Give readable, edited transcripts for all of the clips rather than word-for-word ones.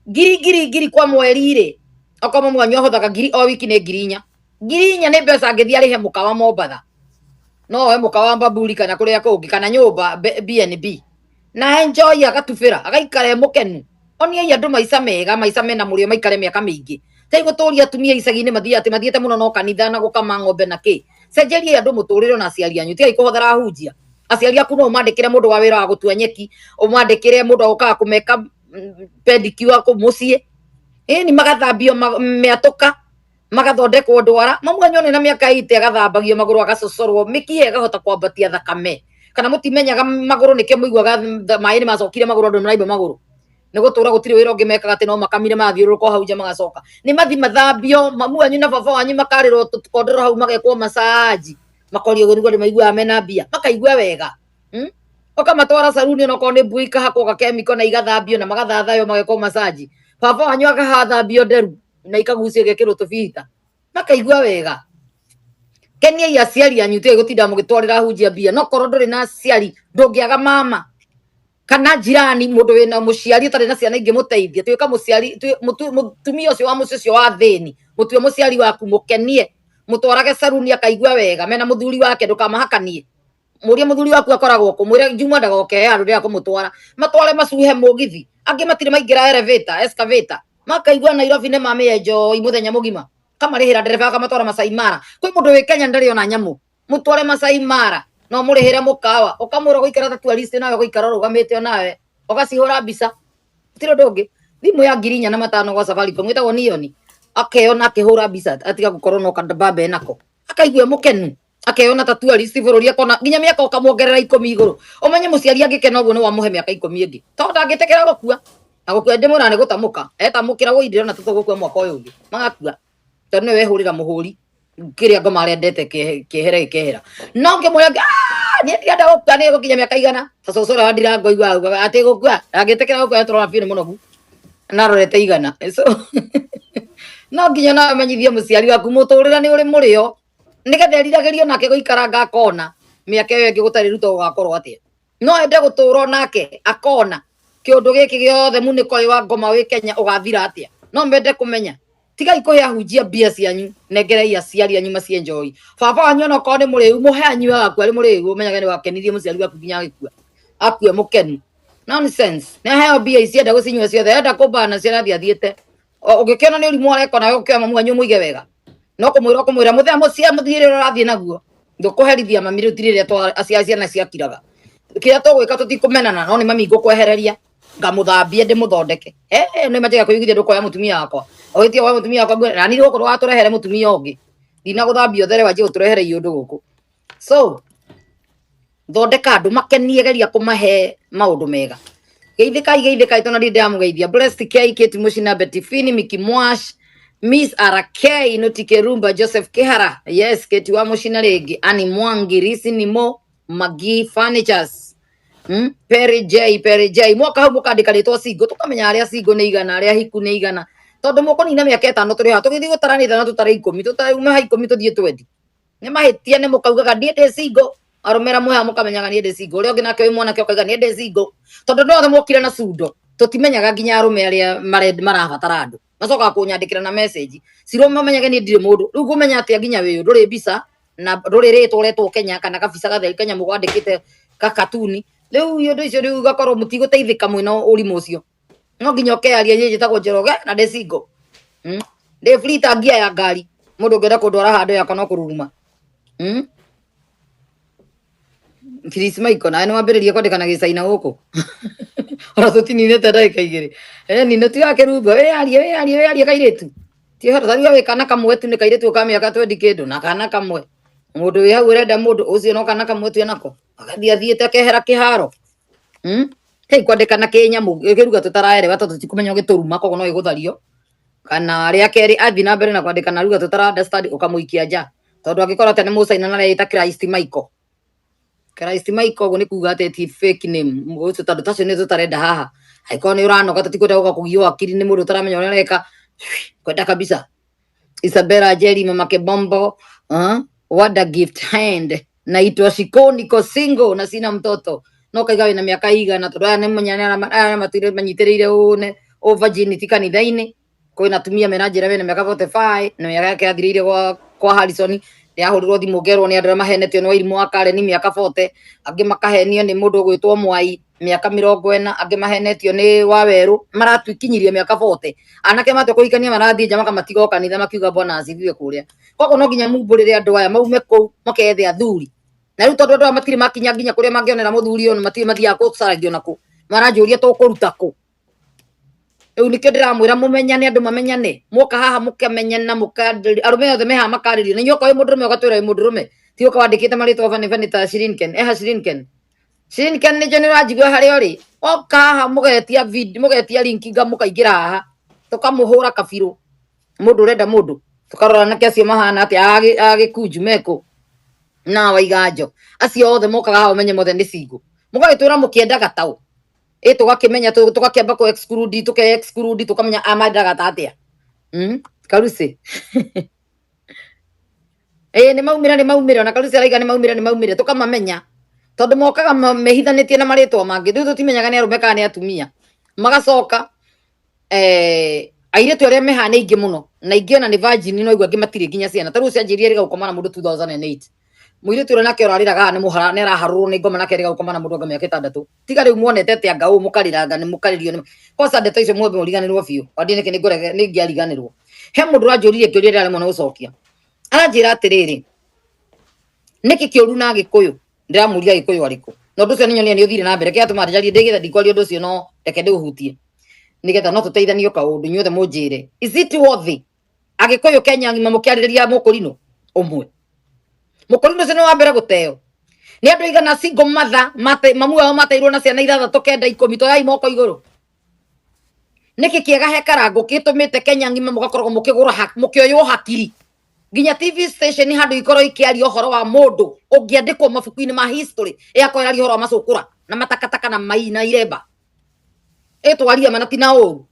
Ngiri ngiri ngiri kwa mweri rĩ, okorwo mamu wanyu ahothaga ngiri o wiki nĩ 4,000. 4,000 nĩ mbeca angĩthiĩ arĩhe mũkawa Mombatha, no oe mũkawa Bamburi kana kũrĩa kũngĩ, kana nyũmba BNB na enjoy, agatubĩra, agaikara e mũkenu. Oniai andũ maica mega, maica mena mũrĩo, maikare mĩaka mĩingĩ. Tai gũtũria atumia icagi-inĩ mathiĩ atĩ mathiĩte mũno no kanitha na gũkama ng'ombe na kĩ. Cenjeriai andũ mũtũrĩre ona aciari anyu, tigai kũhothera ahunjia. Aciari aku no ũmandĩkĩre mũndũ wa wĩra wa gũtua nyeki, ũmandĩkĩre mũndũ wa gũkaga kũmeka pedicure kũu mũciĩ, ĩni magathambio mĩatũka, magathondekwo ndwara. Mamu wanyu one na mĩaka 80 agathambagio magũrũ, agacocorwo mĩkiha ĩkahota kwambatia thakame. Kana mũtimenyaga magũrũ nĩkĩo mũiguaga maĩ nĩ macokire magũrũ, andũ nĩ maraimba magũrũ nĩ gũtũra gũtirĩ wĩra ũngĩ mekaga atĩ no makamire magathiũrũrũka hau nja magacoka. Nĩ mathi mathambio, mamu wanyu na baba wanyu makarĩrwo tũkondoro hau, magekwo macaji, makorio ũguo nĩguo andũ maiguaga mena mbia, makaigua wega. Ũkamatwara saruni, onokorwo nĩ mbui ikahakwo gakemiko na igathambio na magathathaywo, magekwo macaji. Baba wanyu akahathambio nderu na ikagucio, igekĩrwo tũbita, makaigua wega. Keniai aciari anyu, tigai gũtinda mũgĩtwarĩra ahunjia mbia. No korwo ndũrĩ na aciari, ndũngĩaga mama kana jirani, mũndũ wĩna mũciari ũtarĩ na ciana ingĩmũteithia. Tuĩka mũciari, mũtumia ũcio wa mũciĩ ũcio wa thĩni, mũtue mũciari waku, mũkenie, mũtwarage saruni akaigua wega mena mũthuri wake. Ndũkamahakanie. Mũrie mũthuri waku akoragwo kũ, mwĩre Juma ndagoke he handũ ndĩrenda kũmũtwara. Matware macuhe mũgithi, angĩ matirĩ maingĩra elevator, excavator, makaigua Nairobi nĩ mamĩenjoy mũthenya mũgima. Kamarĩhĩra ndereba akamatwara Masai Mara. Kwĩ mũndũ wĩ Kenya ndarĩ ona nyamũ, mũtware Masai Mara, no mũrĩhĩre mũkawa, ũkamwĩra gũikara ta tourist, nawe gũikara ũrũgamĩte onawe ũgacihũra mbica. Gũtirĩ ũndũ ũngĩ. Thimũ ya 4500 gwa Safaricom ĩtagwo Nioni, akeyona akĩhũra mbica, atiga gũkorwo no kabambe nako, akaigua e mũkenu, akeyona ta tourist bũrũri, akona nginya mĩaka ũkamwongerera 10 igũrũ. Ũmenye mũciari angĩkena ũguo nĩ wamũhe mĩaka 10 ĩngĩ, tondũ ndangĩtĩkĩra gũkua na gũkua. Ndĩmwĩra nĩ gũtamũka etamũkĩra, woi ndĩrona tũtũgũkua mwaka ũyũ ũngĩ, magakua tondũ nĩwe wehũrĩra mũhũri kĩrĩa ngoma arendete kĩehere gĩkehera. No ngĩmwĩra, "Ah, niĩ ndirenda gũkua, nĩ gũkinya mĩaka 100." Ta cũcũ ũrĩa wa ndirango igua augaga atĩ gũkua ndangĩtĩkĩra gũkua, tũrona biũ nĩ mũnogu na arorete 100. So no nginya nawe ũmenyithie mũciari waku mũtũrĩre nĩ ũrĩ mũrĩo, nĩgetha eriragĩrio nake gũikaranga, akona mĩaka ĩyo ĩngĩ gũtarĩ ruto gũgakorwo atĩa. No ende gũtũra nake akona kĩũndũ gĩkĩ gĩothe, munĩko ũyũ wa ngoma wĩ Kenya ũgathira atĩa. No mende kũmenya. Tigai kũhe ahunjia mbia cianyu, nengerei aciari anyu macienjoy. Baba wanyu onokorwo nĩ mũrĩu, mũhe anyue, agakua arĩ mũrĩu, ũmenyage nĩ wakenirie mũciari waku nginya agĩkua, akue mũkenu. Nonsense. Nĩ aheo mbia ici, enda gũcinyua ciothe, enda kũmbana nacio, arathiĩ athiĩte. Ũngĩkĩona nĩ ũrimũ areka, nawe ũkĩoya mamu wanyu ũmũige wega, no kũmwĩra ũkũmwĩra mũthenya mũcia mũthiĩ rĩrĩa ũrathiĩ naguo, ndũkũherithia mami. Rĩu ti rĩrĩa aciari ciana ciakiraga. Kĩrĩa tũgwĩka, tũtikũmenana, no nĩ mami ngũkwehereria, ngamũthambie, ndĩmũthondeke. Nĩ manjaga kũiguithia ndũkoya mũtumia wakwa, ũgĩtie woe mũtumia wakwa na niĩ gũkũ ndũgatũrehere mũtumia ũngĩ, ndinagũthambia ũthere, wanjie gũtũrehere iũndũ gũkũ. So thondeka andũ, makenie, geria kũmahe maũndũ mega. Geithĩkai, geithĩkai, tondũ ndĩ ndĩramũgeithia. Blessed K, Kate Mushina, Betty Fini, Mickey Mwash, Miss RK, Noti Kerumba, Joseph Kihara, yes, Kate wa Mushina rĩngĩ, Annie Mwangi, Risi Nimo, Magi Furnitures, Perry J, Perry J. Mwaka hau mũkandĩka rĩtwa single, tũkamenya arĩa single nĩ igana, arĩa hiku nĩ igana, tondũ mũkũnina mĩaka 5 tũrĩ haha tũgĩthiĩ gũtaranĩta na tũtare 10, tũtaume ha 10 tũthiĩ 20. Nĩ mahĩtia nĩ mũkaugaga niĩ ndĩ single. Arũme arĩa mwĩhaga mũkamenyaga niĩ ndĩ single, ũrĩa ũngĩ nake wĩ mwanake ũkauga niĩ ndĩ single, tondũ andũ othe mokire na cundo, tũtimenyaga nginya arũme arĩa marabatara andũ macokaga kũnyandĩkĩra na message ciro, mamenyage niĩ ndirĩ mũndũ. Rĩu ngũmenya atĩa nginya wĩyũ ndũrĩ mbica na ndũrĩ rĩtwa ũretwo Kenya kana kabica gatheri kanyamũ gwandĩkĩte kakatuni? Rĩu ũndũ ũcio rĩu ũgakorwo mũtigũteithĩka mwĩna ũrimũ ũcio. No nginya ũkearia, niĩ njĩtagwo Njoroge na ndĩ single. Ndĩ free ta ngia ya ngari, mũndũ ũngĩenda kũndwara handũ yakwa no kũruruma. Chris Michael, nawe nĩwambĩrĩria kwandĩka na gĩcaina gũkũ, ona tũtininĩte ndagĩka 2. Nino tiga kĩrumba, wĩyarie, wĩyarie, wĩyarie kairĩtu. Ti horo tarĩu wĩ kana kamwe tu, nĩ kairĩtu ka mĩaka 20 kĩndũ, na kana kamwe mũndũ wĩ hau ũrenda mũndũ ũcio, no kana kamwe tu enako, agathiĩ athiĩte akehera kĩharo. Hey, kwandĩka na kĩnyamũ kĩruga tũtaraerewa, tondũ tũtikũmenya ũgĩtũruma, koguo no ĩgũthario. Kana rĩa kerĩ athiĩ na mbere na kwandĩka na ruga tũtara understand, ũkamũikia nja, tondũ angĩkorwo atĩ nĩ mũcaina na areĩta Christ Michael, Christ Michael ũguo nĩ kuga atĩ ti fake name ũcio, tondũ tacio nĩ tũtarenda haha. Angĩkorwo nĩ ũranoga, tũtikwenda gũka kũgio hakiri nĩ mũndũ ũtaramenya ũrĩa areka. Kwenda kabisa. Isabella Jerry, Mama Kebombo, what a gift hand. Naitwa Shiko, niko single na sina mtoto. No kaiga wĩna mĩaka 100, tondũ aya nĩ menya aya matũire manyitĩrĩire ũne Virginity kanitha-inĩ. Kwĩna atumia mena njĩra mena mĩaka 45 na mĩaka yake yathirĩire kwa Harrison. Ndĩrahũrĩrwo thimũ ngerwo nĩ andũ arĩa mahenetio nĩ Wairimũ wa Karen mĩaka 40, angĩ makahenio nĩ mũndũ ũgwĩtwo Mwai mĩaka 40, angĩ mahenetio nĩ Wawerũ maratuikinyirie mĩaka 40. Anake matua kũhikania marathiĩ nja makamatiga o kanitha makiuga bwana asifiwe kũrĩa. Koguo no nginya mumbũrĩre andũ aya maume kũu makethe athuri. Na rĩu tondũ andũ aya matirĩ makinya nginya kũrĩa mangĩonera mũthuri ũyũ, matirĩ mathiaga gũcaragio nakũ, maranjũria tũkũruta kũ. Rĩu nĩkĩo ndĩramwĩra mũmenyane, andũ mamenyane, mwoka haha mũkamenyana, arũme othe me haha makarĩrio. Na inyuĩ okorwo wĩ mũndũrũme ũgatwĩra wĩ mũndũrũme, ti ũka wandĩkĩte marĩtwa bani bani ta Shirinken. Eha Shirinken. Shirinken nĩkĩo nĩ ũranjigua harĩa ũrĩ. Oka haha mũgetia video, mũgetia link nga mũkaingĩra haha, tũkamũhũra kabirũ. Mũndũ ũrenda mũndũ, tũkarora anake acio mahana atĩa, a gĩkunju mekũ na waiganjo. Acio othe mokaga haha ũmenye mothe nĩ single. Mũgagĩtwĩra mũkĩendaga taũ. Ĩ tũgakĩmenya, tũgakĩamba kũ exclude, tũke exclude, tũkamenya a mendaga ta atĩa. Karusi. Ĩ nĩ maumĩra, nĩ maumĩra, na Karusi araiga nĩ maumĩra, nĩ maumĩra, tũkamamenya. Tondũ mokaga mehithanĩtie na marĩtwa mangĩ, rĩu tũtimenyaga nĩ arũme kana nĩ atumia. Magacoka airĩtu arĩa mehaha nĩ aingĩ mũno, na aingĩ ona nĩ virgin, no aigua angĩ matirĩ nginya ciana. Ta rĩu ũcio anjĩrire erĩga gũkoma na mũndũ 2008. Mũirĩtu ũrĩa nake ũrarĩraga haha nĩ mũhara, nĩ araharũrwo nĩ ngoma nake erĩga gũkoma na mũndũ anga mĩaka 6. Tiga rĩu muonete atĩ anga ũũ mũkarĩranga nĩ mũkarĩrio nĩ kwanza ndeto icio mwambe mũriganĩrwo biũ. Wandie nĩkĩ nĩ ngĩariganĩrwo. He mũndũ ũranjũririe kĩũria ndĩraremwo nĩ gũcokia. Aranjĩra atĩrĩrĩ, nĩkĩ kĩũru na Gĩkũyũ? Ndĩramũria Gĩkũyũ arĩkũ? Na ũndũ ũcio nĩ nyonire nĩ ũthire na mbere. Kĩrĩa gĩatũma njarie ndĩgĩtha ndikwaria ũndũ ũcio, no reke ndĩũhutie nĩgetha no tũteithanie kaũndũ inyuothe mũnjĩre. Is it worthy Agĩkũyũ Kenya ng'ima mũkĩarĩrĩria mũkũrinũ ũmwe? Mũkũrinũ ũcio nĩ wa mbere gũteo nĩ andũ aigana single mother mate mamu wao mateirwo na ciana 6, 9, 10, toyai moko igũrũ. Nĩkĩ kĩega he Karangũ gĩtũmĩte Kenya ng'ima mũgakoragwo mũkĩgũra mũkĩoywo hakiri nginya TV station handũ ikorwo ikĩaria ũhoro wa mũndũ ũngĩandĩkwo mabuku-inĩ ma history ĩgakorwo ĩraria ũhoro wa macũkũra na matakataka na mai na iremba. Ĩtwaria mana ti na ũru.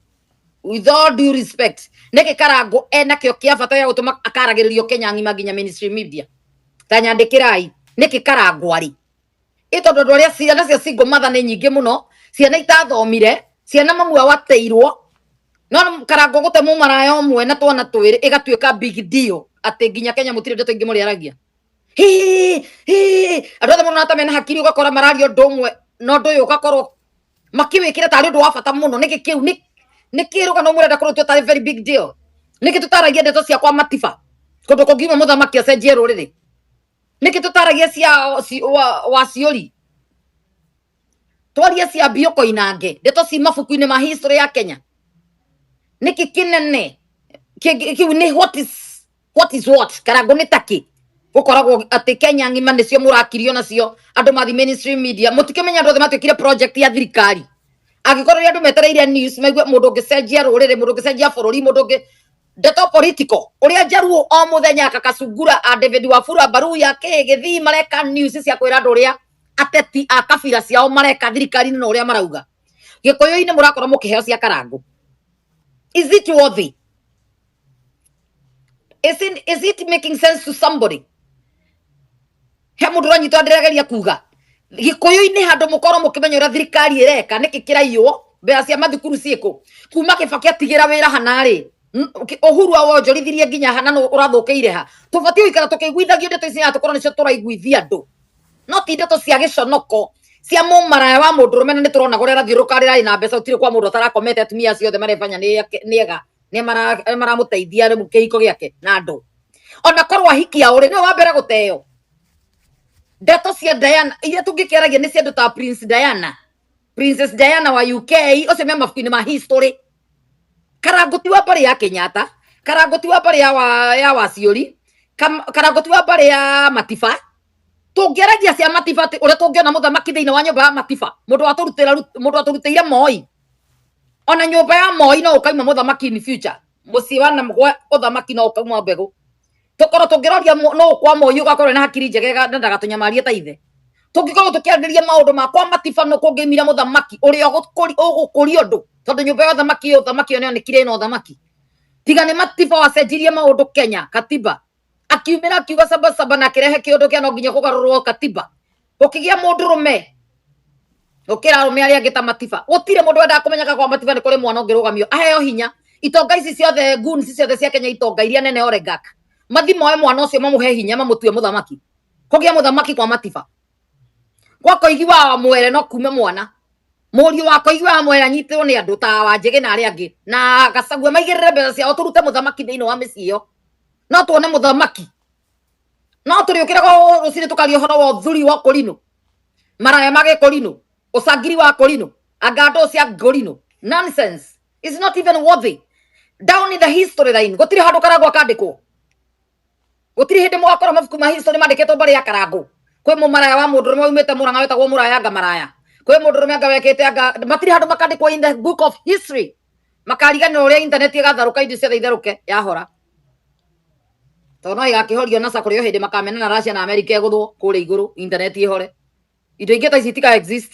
With all due respect, nĩkĩ Karangũ enakĩo kĩa bata gĩa gũtũma akaragĩrĩrio Kenya ng'ima nginya mainstream media? Ta nyandĩkĩrai nĩkĩ Karangũ arĩ ĩ tondũ andũ arĩa ciana cia single mother nĩ nyingĩ mũno, ciana itathomire, ciana mamu wao ateirwo, no Karangũ gũte mũmaraya ũmwe na twana twĩrĩ ĩgatuĩka big deal atĩ nginya Kenya mũtirĩ ndeto ingĩ mũrĩaragia. Hi hi andũ othe mũrona ta mena hakiri, ũgakora mararia ũndũ ũmwe na ũndũ ũyũ ũgakorwo makiwikira tarĩ ũndũ wa bata mũno. Nĩkĩ kĩu nĩ kĩrũgano mũrenda kũrũtua tarĩ very big deal? Nĩkĩ tũtaragia ndeto cia kwa Matiba kũndũ kũngiuma mũthamaki acenjie rũrĩrĩ? Nĩkĩ tũtaragia cia waciũri, twarie cia Mbio Koinange, ndeto ci mabuku-inĩ ma history ya Kenya? Nĩkĩ kĩnene kĩu nĩ what is what? Karangũ nĩ takĩ gũkoragwo atĩ Kenya ng'ima nĩcio mũrakirio nacio andũ mathi mainstream media? Mũtikĩmenya andũ othe matuĩkire project ya thirikari. Angĩkorwo nĩ andũ metereire news maigue mũndũ ũngĩcenjia rũrĩrĩ, mũndũ ũngĩcenjia bũrũri, mũndũ ũngĩ ndeto political, ũrĩa njaruo o mũthenya kakacungura a David Wafula Baruya kĩ gĩthii mareka news cia kwĩra andũ ũrĩa ateti a kabira ciao mareka thirikari-inĩ na ũrĩa marauga. Gĩkũyũ-inĩ mũrakorwo mũkĩheo cia Karangũ. Is it worthy? Is it making sense to somebody? He mũndũ ũranyitwo ndĩrageria kuga Gĩkũyũ-inĩ handũ mũkorwo mũkĩmenya ũrĩa thirikari ĩreka, nĩkĩ kĩraiywo, mbeca cia mathukuru ciĩkũ, kuma Kĩbakĩ atigĩra wĩra hana-rĩ, Uhuru awonjorithirie nginya hana nũ ũrathũkĩire ha. Tũbatiĩ gũikara tũkĩiguithagio ndeto ici na tũkorwo nĩcio tũraiguithia andũ, no ti ndeto cia gĩconoko cia mũmaraya wa mũndũrũme. Na nĩ tũrona ũrĩa arathiũrũrũka rĩrarĩ na mbeca, gũtirĩ kwa mũndũ atarakomete. Atumia acio othe marebanya nĩ ega, nĩ maramũteithia rĩu kĩhiko gĩake na andũ ona korwo ahiki ao rĩ, nĩwe wa mbere gũteo. Ndeto cia Diana iria tũngĩkĩaragia nĩ cia andũ ta Prince Diana, Princess Diana wa UK, ũcio me mabuku-inĩ ma history. Karangũ ti wa mbarĩ ya Kenyatta, Karangũ ti wa mbarĩ ya Waciũri, Karangũ ti wa mbarĩ ya Matiba. Tũngĩaragia cia Matiba atĩ ũrĩa tũngĩona mũthamaki thĩinĩ wa nyũmba ya Matiba, mũndũ watũrutĩra mũndũ watũrutĩire Moi, ona nyũmba ya Moi no ũkauma mũthamaki in future, mũciĩ wa na ũthamaki no ũkauma mbegũ. Tũkorwo tũngĩroria no kwa Moi ũgakorwo na hakiri njegega na ndagatũnyamarie ta ithe. Tũngĩkorwo tũkĩarĩrĩria maũndũ ma kwa Matiba, no kũngĩumire mũthamaki ũrĩa ũgũkũria ũndũ, tondũ nyũmba ya ũthamaki ĩyo ũthamaki ĩyo nĩyonekire ĩna ũthamaki. Tiga nĩ Matiba wacenjirie maũndũ Kenya katiba, akiumĩra akiuga saba saba na akĩrehe kĩũndũ kĩa no nginya kũgarũrwo katiba, gũkĩgĩa mũndũrũme. Gũkĩra arũme arĩa angĩ ta Matiba. Gũtirĩ mũndũ wendaga kũmenyeka kwa Matiba nĩ kũrĩ mwana ũngĩrũgamio aheo hinya. Itonga ici ciothe, goons ciothe cia Kenya, itonga iria nene, oligarch, mathi moe mwana ũcio, mamũhe hinya, mamũtue mũthamaki. Kũgĩa mũthamaki kwa Matiba, kwa Koigi wa Mwere, no kume mwana mũriũ wa Koigi wa Mwere anyitĩrwo nĩ andũ ta Wanjĩgĩ na arĩa angĩ na Gacagua, maigĩrĩre mbeca ciao, tũrute mũthamaki thĩinĩ wa mĩciĩ ĩyo. No tuone mũthamaki, no tũrĩũkĩraga rũcinĩ tũkaria ũhoro wa ũthuri wa kũrinũ, maraya ma gĩkũrinũ, ũcangiri wa kũrinũ, anga ndũ cia ngũrinũ. Nonsense is not even worthy down in the history line. Gũtirĩ handũ Karangũ akandĩkwo. Gũtirĩ hĩndĩ mũgakorwo mabuku ma history mandĩkĩtwo mbarĩ ya Karangũ. Kwĩ mũmaraya wa mũndũrũme waumĩte Mũrang'a wetagwo Mũraya, anga maraya, kwĩ mũndũrũme anga wekĩte anga, matirĩ handũ makandĩkwo in the book of history. Makariganĩrwo ũrĩa internet ĩgatharũka, indo ciothe itherũke yahora, tondũ no ĩgakĩhorio na kũrĩ o hĩndĩ makamena na Russia na America ĩgũthwo kũrĩa igũrũ, internet ĩhore, indo ingĩ ta ici itika exist.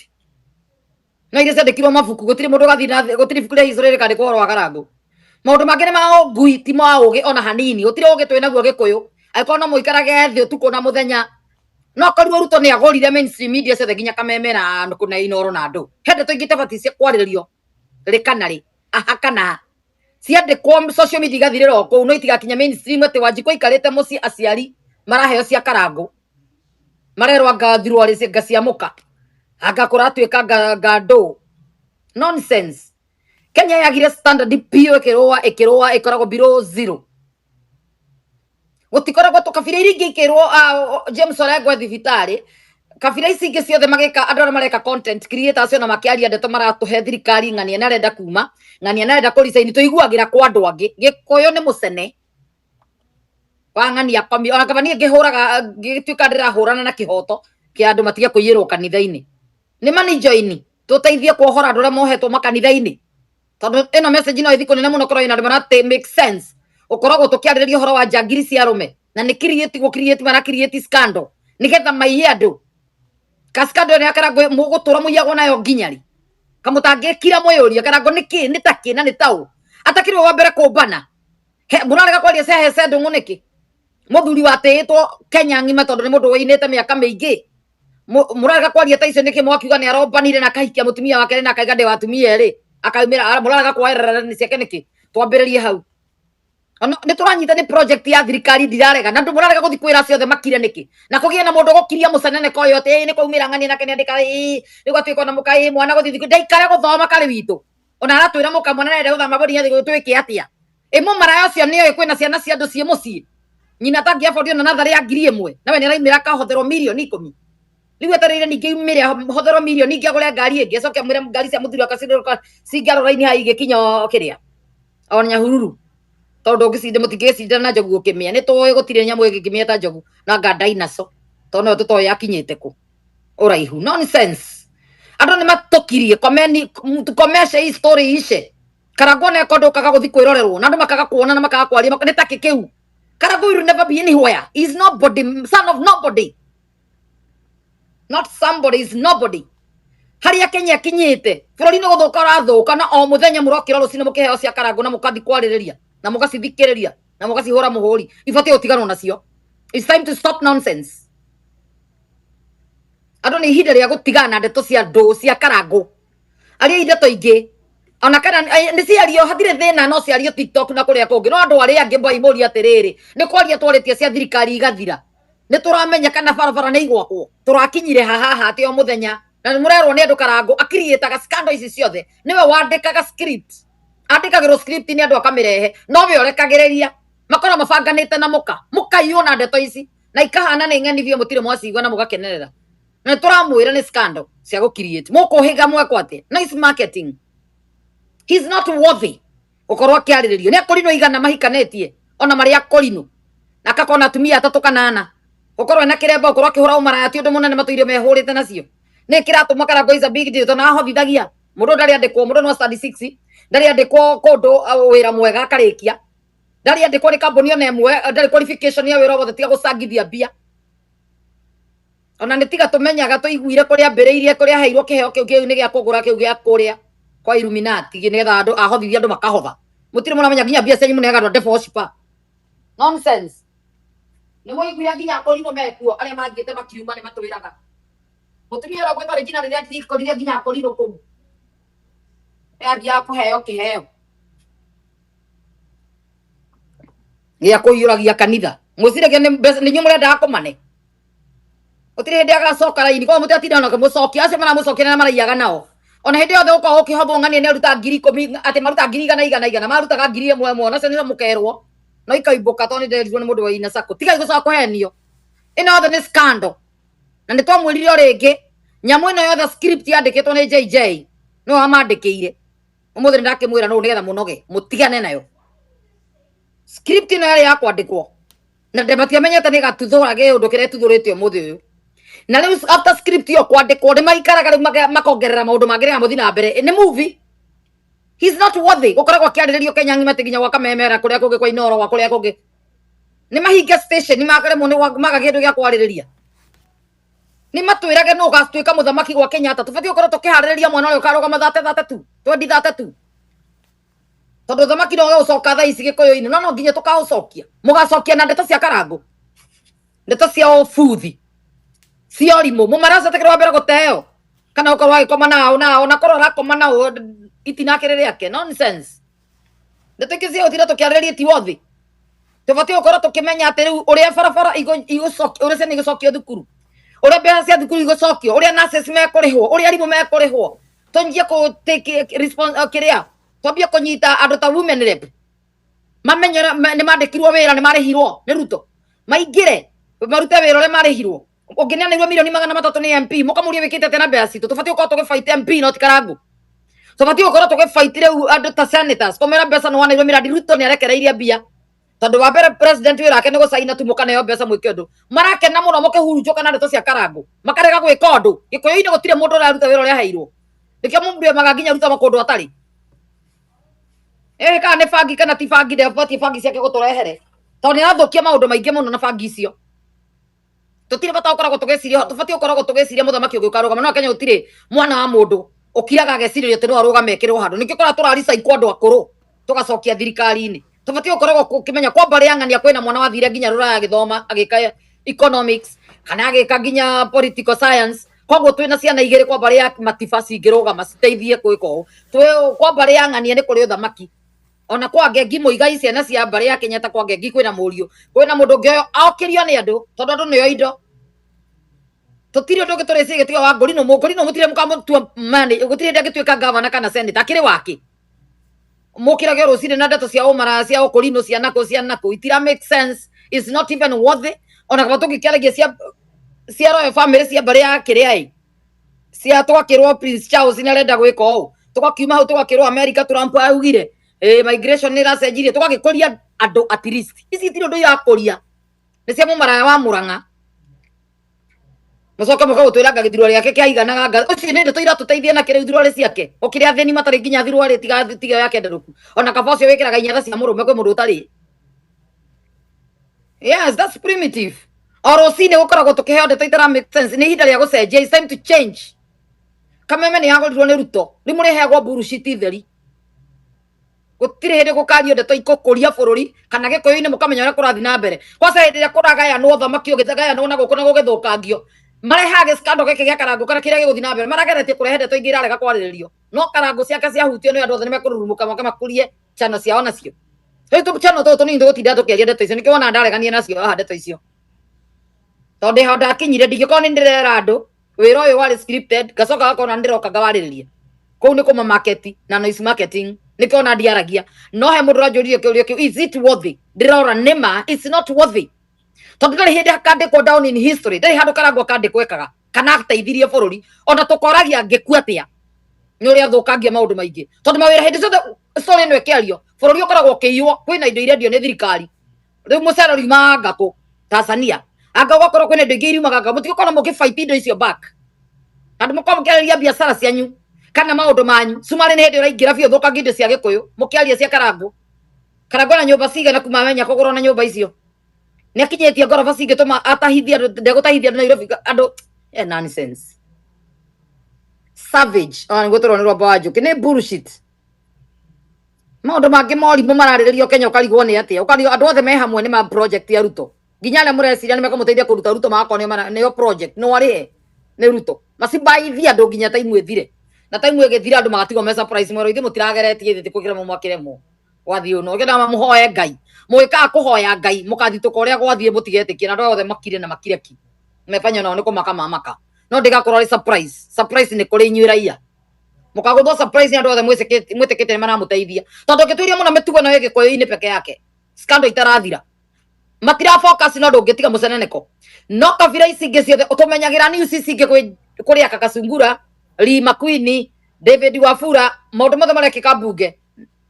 No iria ciandĩkirwo mabuku, gũtirĩ mũndũ ũgathiĩ na gũtirĩ ibuku rĩa history rĩkandĩkwo ũhoro wa Karangũ. Maũndũ mangĩ nĩ ma ngui, ti ma ũgĩ ona hanini. Gũtirĩ ũgĩ twĩ naguo Gĩkũyũ. Angĩkorwo no mũikarage thĩ ũtukũ na mũthenya, no korirwo Ruto nĩ agũrire mainstream media ciothe nginya Kameme na Inoro na andũ he ndeto ingĩ itabatiĩ cia kwarĩrĩrio rĩ kana rĩ aha kana ha, ciandĩkwo social media igathirĩra o kũu, no itigakinya mainstream atĩ Wanjikũ aikarĩte mũciĩ, aciari maraheo cia Karangũ, marerwo anga thirwarĩ anga cia mũka, anga kũratuĩka anga ndũ. Nonsense. Kenya yagire standard biũ, ĩkĩrũa ĩkĩrũa, ĩkoragwo below zero. Gũtikoragwo tũkabira iria ingĩ ikĩrwo James Orengo e thibitarĩ, kabira ici ingĩ ciothe magĩka, andũ arĩa mareka content creators ona makĩaria ndeto maratũhe thirikari ng'ania nĩ arenda kuma, ng'ania nĩ arenda kũ resign, tũiguagĩra kwa andũ angĩ. Gĩkũyũ nĩ mũcene wa ng'ania komi. Ona kaba niĩ ngĩhũraga, ngĩtuĩka ndĩrahũrana na kĩhoto kĩa andũ matige kũiyĩrwo kanitha-inĩ, nĩ mani join tũteithie kuohora andũ arĩa mohetwo makanitha-inĩ, tondũ ĩno message no ĩthi kũnene mũno korwo ĩna andũ marate make sense. Ũkoragwo tũkĩarĩrĩria ũhoro wa njangiri cia arũme na nĩ create gũ create, mara create scandal nĩgetha maiye andũ. Ka scandal ĩno ya Karangũ mũgũtũra mũiyagwo nayo nginya rĩ? Kamũtangĩkira mwĩyũria Karangũ nĩ kĩ, nĩ ta kĩ na nĩ taũ atakĩrĩ wa mbere kũmbana. Mũrarega kwaria cia Hece Ndũng'ũ nĩkĩ? Mũthuri watĩĩtwo Kenya ng'ima tondũ nĩ mũndũ wĩinĩte mĩaka mĩingĩ. Mũrarega kwaria ta icio nĩkĩ? Mwakiuga nĩ arombanire na akahikia mũtumia wake na akaiga ndĩ wa atumia erĩ, akaumĩra. Mũrarega kuoerera nĩ ciake nĩkĩ? Twambĩrĩrie hau. Ona nĩ tũranyita nĩ project ya thirikari, ndirarega, na andũ mũrarega gũthiĩ kwĩra ciothe makire nĩkĩ? Na kũgĩe na mũndũ gũkiria mũcenene koyo atĩ ĩĩ nĩ kwaumĩra ng'ania nake nĩandĩka ĩĩ nĩ gwatuĩka ona mũka ĩĩ mwana gũthiĩ thukuru ndaikare gũthoma karĩ witũ, ona aratwĩra mũka mwana nĩarenda gũthama bodi athiĩ twĩke atĩa? Ĩ mũmaraya ũcio nĩoĩ kwĩna ciana cia andũ ciĩ mũciĩ, nyina atangĩ afford ona natharĩ ya 1000, nawe nĩaraumĩra akahotherwo 10,000,000. Rĩu etereire ningĩ umĩre ahotherwo mirioni ingĩ, agũre ngari ĩngĩ, acoke amwĩre ngari cia mũthuri wake cingĩarora raini haha igĩkinya o kĩrĩa o Nyahururu, tondũ ũngĩcinda mũtingĩgĩcindana na njogu gũkĩmĩa. Nĩ tũĩ gũtirĩ nyamũ ĩngĩkĩmĩa ta njogu na anga dinosaur, tondũ no tũtoĩ yakinyĩte kũ ũraihu. Nonsense. Andũ nĩ matũkirie komeni, tukomeshe hii story ishe. Karangũ ona eko ndũkaga gũthi kwĩrorerwo na andũ makaga kuona na makaga kwaria nĩ takĩ kĩu. Karangũ will never be anywhere. He is nobody, son of nobody, not somebody, is nobody. Harĩa Kenya akinyĩte, bũrũri nĩ gũthũka ũrathũka, na o mũthenya mũrokĩra rũcinĩ mũkĩheo cia Karangũ na mũkathi kwarĩrĩria na mũgacithikĩrĩria na mũgacihũra mũhũri. Ibatiĩ gũtiganwo nacio. It's time to stop nonsense. Andũ, nĩ ihinda rĩa gũtigana na ndeto cia ndũ cia Karangũ. Aria ndeto ingĩ ona kana nĩ ciario, hatirĩ thĩna, no ciario TikTok na kũrĩa kũngĩ. No andũ arĩa angĩ mbaimũria atĩrĩrĩ, nĩ kwaria twarĩtie cia thirikari igathira, nĩ tũramenya kana barabara nĩ igwakwo, tũrakinyire haha haha atĩ o mũthenya na nĩ mũrerwo nĩ andũ Karangũ akiriĩtaga scandal ici ciothe, nĩwe wandĩkaga script, andĩkagĩrwo script nĩ andũ akamĩrehe, no we ũrekagĩrĩria makorwo mabanganĩte na mũka mũkaiywo na ndeto ici na ikahana nĩ ng'eni biũ, mũtirĩ mwacigua na mũgakenerera, na nĩ tũramwĩra nĩ scandal cia gũ create mũkũhĩga mwekwo atĩa. Nice marketing. He's not worthy gũkorwo akĩarĩrĩrio. Nĩ akũrinũ igana mahikanĩtie ona marĩ akũrinũ na akakorwo na atumia atatũ kana ana, gũkorwo ena kĩremba, gũkorwo akĩhũra ũmaraya ti ũndũ mũnene, matũire mehũrĩte nacio. Nĩ kĩratũma Karangũ is a big deal? Tondũ ahobithagia mũndũ ndarĩ andĩkwo, mũndũ no study 6, ndarĩ andĩkwo kũndũ wĩra mwega akarĩkia, ndarĩ andĩkwo nĩ kambuni ona ĩmwe, ndarĩ qualification ya wĩra o wothe tiga gũcangithia mbia. Ona nĩ tiga tũmenyaga tũiguire kũrĩa ambĩrĩirie, kũrĩa aheirwo kĩheo kĩu, kĩu nĩ gĩa kũgũra, kĩu gĩa kũrĩa kwa Illuminati, nĩgetha andũ ahothithie andũ makahotha. Mũtirĩ mũramenya nginya mbia cianyu mũneaga andũ a devil worshiper. Nonsense. Nĩ mũiguire nginya akũrinũ mekuo arĩa mathiĩte makiuma nĩ matwĩraga. Mũtumia ũrĩa ũgwĩtwo Regina rĩrĩa ndikorire nginya akorirwo kũu. Athiaga kũheo kĩheo gĩa kũiyũragia kanitha. Mwĩciragia nĩ mbeca nĩ inyuĩ mũrendaga kũmane. Gũtirĩ hĩndĩ agacoka raini koguo mũtigatinda ona kũmũcokia. Acio maramũcokia nĩ maraiyaga nao. Ona hĩndĩ yothe ũkoragwo ũkĩhombo ng'ania nĩ aruta 10,000 atĩ maruta ngiri igana igana igana marutaga ngiri ĩmwe ĩmwe onacio nĩcio mũkerwo no ikaimbũka tondũ nĩ nderirwo nĩ mũndũ wa ina sacco. Tigai gũcoka kũhenio. Ĩno yothe nĩ scandal. Na nĩ twamwĩrire o rĩngĩ nyamũ ĩno yothe script yandĩkĩtwo nĩ JJ nĩwe wamandĩkĩire. Ũmũthĩ nĩ ndakĩmwĩra nũ nĩgetha mũnoge mũtigane nayo. Script ĩno yarĩ ya kwandĩkwo na matiamenyete nĩ gatuthũra gĩũndũ kĩrĩa ĩtuthũrĩte ũmũthĩ ũyũ. Na rĩu after script ĩyo kwandĩkwo nĩ maikaraga rĩu makongerera maũndũ mangĩ nĩgetha mũthiĩ na mbere. Nĩ movie. He's not worthy. Gũkoragwo akĩarĩrĩrio Kenya ng'ima ti nginya gwa Kamemera kũrĩa kũngĩ kwa Inooro gwa kũrĩa kũngĩ. Nĩ mahinge station makaremwo nĩ maga kĩndũ gĩa kwarĩrĩria. Nĩ matwĩrage nũ ũgatuĩka mũthamaki gwa Kenyatta. Tũbatiĩ gũkorwo tũkĩharĩrĩria mwana ũrĩa ũkarũgama thate thate tu, twendi thate tu. Tondũ ũthamaki no ũgũcoka thaa ici Gĩkũyũ-inĩ, no no nginya tũkaũcokia. Mũgacokia na ndeto cia Karangũ, ndeto cia ũbuthi, cia ũrimũ. Mũmaracotekera wa mbere gũteo kana ũkorwo agĩkoma nao nao na korwo arakoma nao itinakĩrĩ rĩake. Nonsense. Ndeto ingĩ cia gũtinda tũkĩarĩrĩria ti wothi. Tũbatiĩ gũkorwo tũkĩmenya atĩ rĩu ũrĩa barabara igũcokio, ũrĩa ciana igũcokio thukuru, ũrĩa mbeca cia thukuru igũcokio, ũrĩa nurses mekũrĩhwo, ũrĩa arimũ mekũrĩhwo. Tũnjie kũ take response kĩrĩa twambie kũnyita andũ ta women rep mamenye nĩ mandĩkirwo wĩra nĩ marĩhirwo nĩ Ruto maingĩre marute wĩra ũrĩa marĩhirwo. Ũngĩneanĩrwo mirioni 300 nĩ MP mũkamũria wĩkĩte atĩa na mbeca citũ. Tũbatiĩ gũkorwo tũgĩfight MP no ti Karangũ. Tũbatiĩ gũkorwo tũgĩfight rĩu andũ ta senators kũmera mbeca nĩ waneirwo mĩradi. Ruto nĩ arekereirie mbia tondũ wa mbere president wĩra wake nĩ gũcaina tu mũkaneo mbeca mwĩke ũndũ. Marakena mũno mũkĩhurunjũka na ndeto cia Karangũ makarega gwĩka ũndũ. Gĩkũyũ-inĩ gũtirĩ mũndũ ũraruta wĩra ũrĩa aheirwo. Nĩkĩo mũndũ emaga nginya Ruto kũndũ atarĩ. Ĩĩ kana nĩ bangi kana ti bangi ndebatiĩ bangi ciake gũtũrehere tondũ nĩ arathũkia maũndũ maingĩ mũno na bangi icio. Tũtirĩ bata gũkoragwo tũgĩciria, tũbatiĩ gũkoragwo tũgĩciria mũthamaki ũngĩ ũkarũgama. No Kenya gũtirĩ mwana wa mũndũ ũkiraga agecirĩria atĩ no arũgame ekĩrwo handũ. Nĩkĩo ũkoraga tũraricaikwo andũ akũrũ tũgacokia thirikari-inĩ. Tũbatiĩ gũkoragwo ũkĩmenya kwa mbarĩ ya ng'ania kwĩna mwana wathire nginya rũraya agĩthoma agĩka economics kana agĩka nginya political science. Koguo twĩna ciana igĩrĩ kwa mbarĩ ya Matiba cingĩrũgama citeithie gwĩka ũũ. Twĩ kwa mbarĩ ya ng'ania nĩ kũrĩ ũthamaki. Ona kwa Ngengi Muigai ciana cia mbarĩ ya Kenyatta kwa Ngengi kwĩna mũriũ. Kwĩna mũndũ ũngĩ okĩrio nĩ andũ tondũ andũ nĩo indo. Tũtirĩ ũndũ ũngĩ tũrĩciria tiga wa Ngũrinũ. Mũngũrinũ mũtirĩ mũkamũtua mani, gũtirĩ hĩndĩ angĩtuĩka gavana kana senator. Akĩrĩ wake. Mũkĩrage rũcinĩ na ndeto cia ũmaraya cia ũkũrinũ cia nakũ cia nakũ. Itira make sense. It's not even worthy. Ona kaba tũngĩkĩaragia cia royal family cia mbarĩ ya kĩrĩa ĩ. Cia twakĩrwo Prince Charles nĩ arenda gwĩka ũũ. Tũgakiuma hau tũgakĩrwo America Trump augire migration nĩ ĩracenjirie. Tũgagĩkũria andũ at least. Ici itirĩ ũndũ irakũria. Nĩ cia mũmaraya wa Mũrang'a. Mũcoke mũke gũtwĩra anga gĩthurwa gĩake kĩaiganaga anga. Ũcio nĩ ndeto iratũteithia na kĩrĩu thurwarĩ ciake. Ũkĩrĩ athĩni matarĩ nginya thurwarĩ tiga yake nderũku. Ona kaba ũcio wĩkĩraga inyatha cia mũrũme kwĩ mũndũ ũtarĩ. Yes, that's primitive. O rũcinĩ gũkoragwo tũkĩheo ndeto itara make sense. Nĩ ihinda rĩa gũcenjia. It's time to change. Kameme nĩ yagũrirwo nĩ Ruto. Rĩu mũrĩheagwo bullshit theri. Gũtirĩ hĩndĩ gũkario ndeto ikũkũria bũrũri kana Gĩkũyũ-inĩ mũkamenya ũrĩa kũrathiĩ na mbere. Kwanza hĩndĩ ĩrĩa kũragayanwo ũthamaki ũgĩgayanwo na gũkũ na gũgĩthũkangio. Marehaga gĩcikando gĩkĩ gĩa Karangũ kana kĩrĩa gĩgũthiĩ na mbere. Marageretie kũrehe ndeto ingĩ irarega kwarĩrĩrio. No Karangũ ciake ciahutio nĩ andũ othe nĩ mekũrurumũka moke makũrie channel ciao nacio. Rĩu tũ channel tũtũ tũnini tũgũtinda tũkĩaria ndeto icio. Nĩkĩo wona ndaregania nacio haha ndeto icio. Tondũ ndĩ ho ndakinyire ndingĩkorwo nĩ ndĩrera andũ wĩra ũyũ warĩ scripted ngacoka gakona ndĩroka ngawarĩrĩria. Kũu nĩ kũma market na noise marketing. Nĩkĩo ona ndiaragia. No he mũndũ ũranjũririe kĩũria kĩu, is it worthy? Ndĩrora nĩma it's not worthy. Tondũ ndarĩ hĩndĩ hakandĩkwo down in history. Ndarĩ handũ Karangũ akandĩkwo ekaga kana ateithirie bũrũri. Ona tũkoragia angĩkua atĩa nĩ ũrĩa athũkangia maũndũ maingĩ. Tondũ mawĩra hĩndĩ ciothe story ĩno ĩkĩario bũrũri ũkoragwo ũkĩiywo. Kwĩna indo irendio nĩ thirikari. Rĩu mũcere ũriumaga anga kũ? Tanzania. Anga ũgakorwo kwĩna indo ingĩ iriumaga anga. Mũtigũkorwo mũgĩfight indo icio back. Andũ mũkorwo mũkĩarĩria biacara cianyu kana maũndũ manyu. Cumarĩ nĩ hĩndĩ ũraingĩra biũ ũthũkangie indo cia Gĩkũyũ. Mũkĩaria cia Karangũ. Karangũ na nyũmba cigana kuma amenya kũgũrwo na nyũmba icio. Nĩ akinyĩtie ngoroba cingĩtũma atahithie andũ, ndegũtahithia andũ Nairobi andũ. Nonsense. Savage. Ona nĩguo tũrona nĩ rwamba wa njũkĩ. Nĩ bullshit. Maũndũ mangĩ morimũ mararĩrĩrio Kenya ũkarigwo nĩ atĩa. Ũkarigwo andũ othe me hamwe nĩ ma project ya Ruto. Nginya arĩa mũreciria nĩ mekũmũteithia kũruta Ruto magakorwo nĩo project. No arĩhe. Nĩ Ruto. Macibaithie andũ nginya taimu ĩthire. Na taimu ĩgĩthira andũ magatigwo me surprise mwerũ ithuĩ mũtirageretie ithuĩ tikũkĩremwo mwakĩremwo. Gwathiĩ ũũ. Ũngĩenda mũhoe Ngai. Mũgĩkaga kũhoya Ngai mũkathitũka ũrĩa gwathiĩ mũtigetĩkie na andũ aya othe makire na makire ki. Mebanya nao nĩ kũmaka mamaka. No ndĩgakorwo arĩ surprise. Surprise nĩ kũrĩ inyuĩ raia. Mũkagũthwo surprise nĩ andũ othe mwĩtĩkĩtie nĩ maramũteithia. Tondũ ũngĩtuĩria mũno mĩtugo ĩno ĩ Gĩkũyũ-inĩ peke yake. Scandal itarathira. Matira focus no ndũngĩtiga mũceneneko. No kabira ici ingĩ ciothe ũtũmenyagĩra news ici ingĩ kũrĩ aka Kasungura, Lee Makwini, David Wafula, maũndũ mothe marekĩka mbunge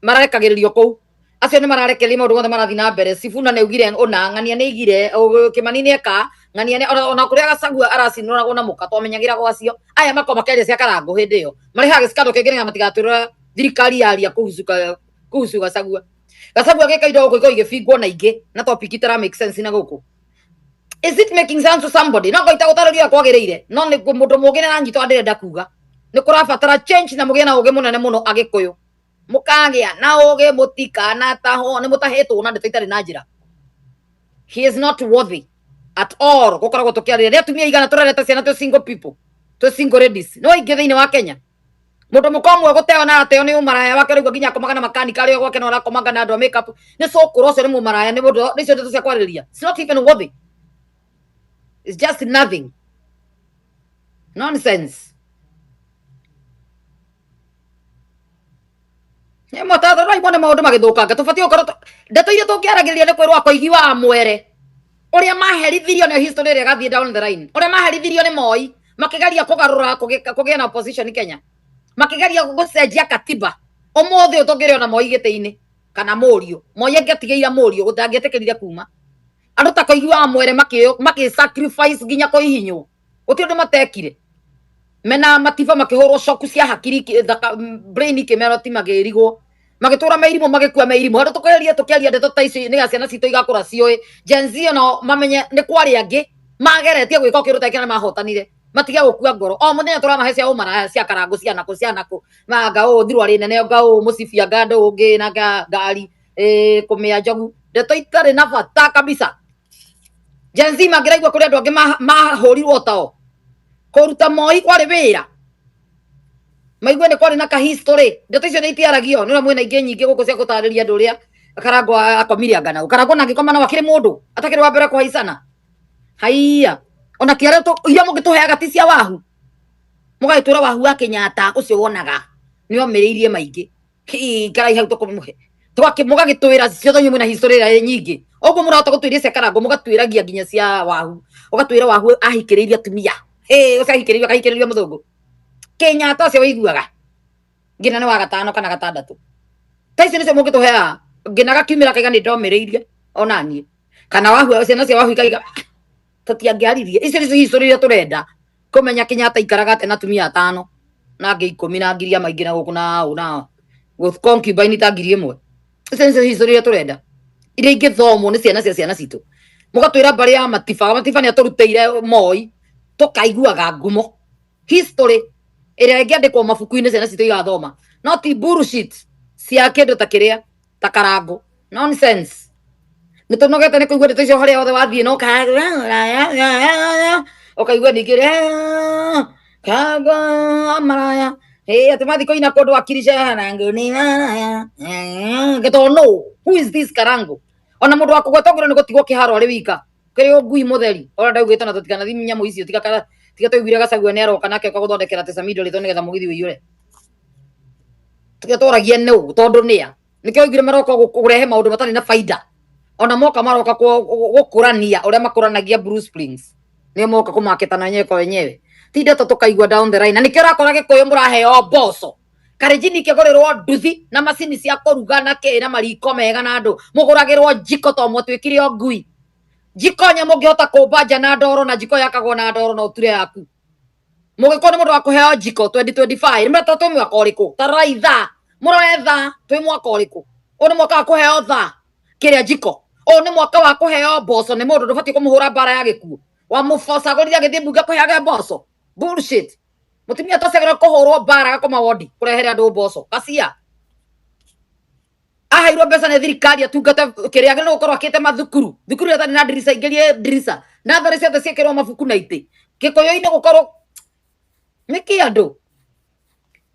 mararekagĩrĩrio kũu. Acio nĩ mararekereria maũndũ mothe marathiĩ na mbere. Sifuna nĩ augire ũna, Ng'ania nĩ aigire, Kĩmani nĩ eka, Ng'ania nĩ ona kũrĩa Gachagua aracinũragwo na mũka twamenyagĩra gwacio. Aya makoragwo makĩaria cia Karangũ hĩndĩ ĩyo. Marehaga gĩcikando kĩngĩ nĩgetha matigatwĩre thirikari yaria kuhusu Gachagua. Gachagua agĩka indo gũkũ ikoragwo igĩbingwo na ingĩ na topic itara make sense na gũkũ. Is it making sense to somebody? No ngoita gũtarĩria ũrĩa kwagĩrĩire, no nĩ mũndũ mũũgĩ nĩ aranyita ndĩrenda kuga. Nĩ kũrabatara change na mũgĩe na ũũgĩ mũnene mũno Agĩkũyũ. Mũkagĩa na ũũgĩ mũtikanatahwo, nĩ mũtahĩtwo na ndeto itarĩ na njĩra. He is not worthy at all. Gũkoragwo tũkĩarĩria nĩ atumia igana tũrerete ciana twĩ single people, twĩ single ladies. No aingĩ thĩinĩ wa Kenya. Mũndũ mũka ũmwe gũteo na ateo nĩ ũmaraya wake rĩu nginya akomaga na makanika arĩ o gwake no arakomanga na andũ a makeup. Nĩ cũkũrũ ũcio nĩ mũmaraya, nĩ mũndũ nĩ icio ndeto cia kwarĩrĩria. It's not even worthy. It's just nothing. Nonsense. Nĩ mũtatho no imone maũndũ magĩthũkanga. Tũbatiĩ gũkorwo ndeto iria tũngĩaragĩrĩria nĩ kwĩrwo akoigi wa mwere. Ũrĩa maherithirio nĩ history ĩrĩa ĩgathiĩ down the line. Ũrĩa maherithirio nĩ Moi makĩgeria kũgarũra kũgĩa na opposition Kenya. Makĩgeria gũcenjia katiba. Ũmũthĩ ũyũ tũngĩrĩ ona Moi gĩtĩ-inĩ kana mũriũ. Moi angĩatigĩire mũriũ gũtangĩetĩkĩrire kuma. Andũ ta Koigi wa Mwere makĩ sacrifice nginya kũhihinywo. Gũtirĩ ũndũ matekire. Mena matiba makĩhũrwo coku cia hakiri brain ikĩmerwo ti magĩrigwo. Magĩtũra meirimũ magĩkua meirimũ. Handũ tũkĩaria tũkĩaria ndeto ta ici nĩgetha ciana citũ igakũra ciũĩ. Gen Z onao mamenye nĩ kwarĩ angĩ mageretie gwĩka kĩũndũ ta kĩrĩa mahotanire. Matige gũkua ngoro. O mũthenya tũramahe cia ũmaraya cia karangũ cia nakũ cia nakũ. Anga ũũ thirwarĩ nene anga ũũ mũcibi anga andũ ũngĩ na ngari kũmĩa njogu. Ndeto itarĩ na bata kabisa. Gen Z mangĩraigua kũrĩ andũ angĩ mahũrirwo tao. Kũruta Moi kwarĩ wĩra. Maigue nĩ kwarĩ na ka history. Ndeto icio nĩ itiaragio. Nĩ ũrĩa mwĩna ingĩ nyingĩ gũkũ cia gũtarĩria andũ ũrĩa Karangũ akomire anga nau. Karangũ na angĩkoma nao akĩrĩ mũndũ. Atakĩrĩ wa mbere kũhaicana. Haiya. Ona kĩarĩa iria mũngĩtũheaga ti cia wahu. Mũgagĩtwĩra wahu wa Kenyatta ũcio wonaga. Nĩ omĩrĩirie maingĩ. Ikarai hau tũkũmũhe. Mũgagĩtwĩra ciothe inyuĩ mwĩna history ĩrĩa nyingĩ. Ũguo mũrahota gũtwĩria cia Karangũ mũgatwĩragia nginya cia wahu. Ũgatwĩra wahu ahikĩrĩirie atumia. Hĩ, ũcio ahikĩrĩirio akahikĩrĩrio mũthũngũ. Kenyatta ũcio wĩiguaga. Nginya nĩ wa gatano kana gatandatũ. Ta icio nĩcio mũngĩtũheaga. Nginya gakiumĩra kaiga nĩ ndomĩrĩirie ona niĩ. Kana wahu ciana cia wahu ikaiga tũtiangĩaririe. Icio nĩcio history iria tũrenda. Kũmenya Kenyatta aikaraga atĩa na atumia atano na angĩ ikũmi na ngiria maingĩ na gũkũ na ũũ na concubine ta ngiri ĩmwe. Icio nĩcio history iria tũrenda. Iria ingĩthomwo nĩ ciana cia ciana citũ. Mũgatwĩra mbarĩ ya Matiba. Matiba nĩ atũrutĩire Moi. Tũkaiguaga ngumo. History ĩrĩa ĩngĩandĩkwo mabuku-inĩ ciana citũ igathoma. No ti bullshit cia kĩndũ ta kĩrĩa ta Karangũ. Nonsense. Nĩ tũnogete nĩ kũigua ndeto icio harĩa hothe wathiĩ no ũkaigua ningĩ Karangũ maraya. Ĩ atĩ mathiĩ kũina kũndũ akirisha Karangũ nĩ maraya. Gĩtoo no. Who is this Karangũ? Ona mũndũ wa kũgweta ngoro nĩ gũtigwo kĩharo arĩ wika. Kĩrĩ ũngui mũtheri. Ona ndaugĩte na tũtikanathi nyamũ icio tiga tiga twaiguire Gachagua nĩ aroka nake oka gũthondekera tũcamindo rĩtwa nĩgetha mũgithi ũiyũre. Tiga tũragie nũ tondũ nĩa. Nĩkĩo waiguire maroka kũrehe maũndũ matarĩ na baida. Ona moka maroka gũkũrania ũrĩa makũranagia Blue Springs. Nĩo moka kũmakĩta na wenyewe kwa wenyewe. Ti ndeto tũkaigua down the line. Na nĩkĩo ũrakora Gĩkũyũ mũraheo mboco. Karenjini ikĩgũrĩrwo nduthi na macini cia kũruga na kĩ na mariko mega na andũ. Mũgũragĩrwo njiko to mwatuĩkire o ngui. Njiko nya mũngĩhota kũmba nja na ndoro na njiko yakagwo na ndoro na ũture yaku. Mũgĩkorwo nĩ mũndũ wa kũheo njiko 2025. Nĩ mũreta twĩ mwaka ũrĩkũ? Ta rorai thaa. Mũrore thaa twĩ mwaka ũrĩkũ? Ũyũ nĩ mwaka wa kũheo thaa kĩrĩa njiko. Ũyũ nĩ mwaka wa kũheo mboco nĩ mũndũ ndũbatiĩ kũmũhũra mbara ya gĩkuũ. Wamũcagũrire agĩthiĩ mbunge kũheage mboco. Bullshit. Mũtumia tacagĩrwo kũhũrwo mbara agakoma wondi kũrehere andũ mboco. Kacia. Aheirwo mbeca nĩ thirikari atungate kĩrĩa agĩrĩirwo gũkorwo akĩte mathukuru. Thukuru ĩrĩa ĩtarĩ na ndirica ingĩrie ndirica. Natharĩ ciothe ciĩkĩrwo mabuku na itĩ. Gĩkũyũ-inĩ gũkorwo Nĩkĩ andũ